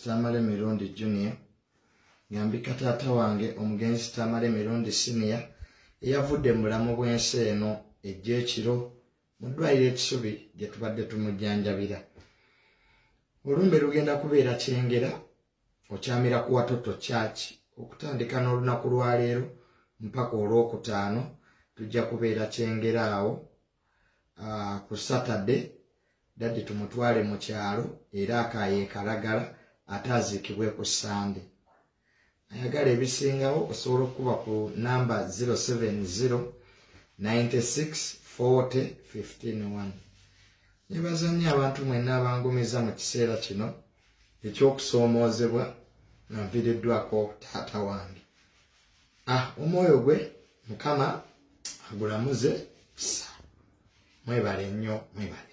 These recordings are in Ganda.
Tamale Mirundi Junior, nga mbika taata wange omugenzi Tamale Mirundi Senior, eyavudde mu bulamu bw'ensi eno ejja ekiro mu ddwaliro ekisubi gye tubadde tumujjanjabira. Olumbe lugenda kubeera Kyengera, okyamira ku Watoto Church okutandika n'olunaku lwaleero mpaka olwokutaano. Tujja kubeera Kyengera awo ku Saturday, daddy tumutwale mu kyalo era akayeekalagala, ate aziikibwe ku Sande. Ayagala ebisingawo osobola okukuba ku namba 070 96 40 151. Nebaza nnyo abantu mwenna abangumiza mu kiseera kino eky'okusoomoozebwa nga nviiriddwako taata wange. Omwoyo gwe Mukama agulamuze kisa. Mwebale nnyo, mwebale.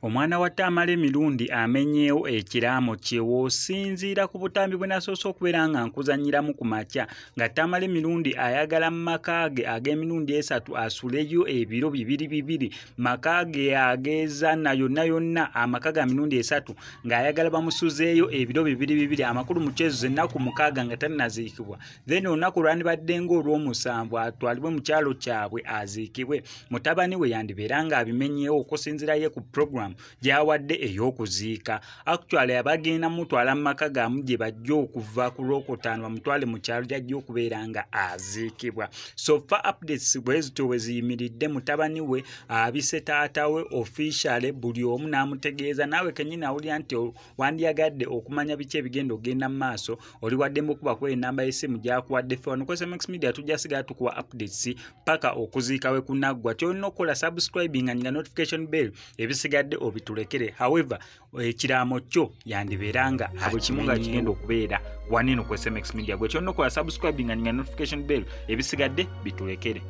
Omwana wa Tamale Mirundi amenyeewo ekiraamo kye. W'osinziira ku butambi bwe nasoose okubeera nga nkuzannyiramu ku makya, nga Tamale Mirundi ayagala mu maka ge ag'emirundi 3 asuleyo ebiro bibiri bibiri, maka ge ageeza na yonna yonna amaka ga mirundi 3, ng'ayagala bamusuzeeyo ebiro bibiri bibiri, amakulu mu kyezo ennaku 6 nga tannaziikibwa. Then olunaku lwandibadde ng'olw'omusanvu atwalibwe mu kyalo kyabwe aziikibwe. Mutabani we yandibeera ng'abimenyeewo okusinziira ye ku program gy'awadde ey'okuziika. Actually, abagenda mutwala mu maka gamu gye bajja okuva ku Lwokutaano, bamutwale mu kyalo gy'ajja okubeera nga aziikibwa. So far updates bwe zityo bwe ziyimiridde. Mutabani we abise taata we officially, buli omu n'amutegeeza. Naawe kennyini awulira nti wandyagadde okumanya biki ebigenda okugenda mu maaso, oli waddembe okuba ku enamba y'essimu gy'akuwadde. Ffe wano ku SMX Media tujja sigala tukuwa updates paka okuziika we kunaggwa. Kyolina okukola, subscribing nga notification bell, ebisigadde obitulekere. However, ekiraamo kyo yandibeera nga buli kimu nga kigenda okubeera waneno ku SMX Media. Gwe kyolina okukola, subscribing nga notification bell, ebisigadde bitulekere.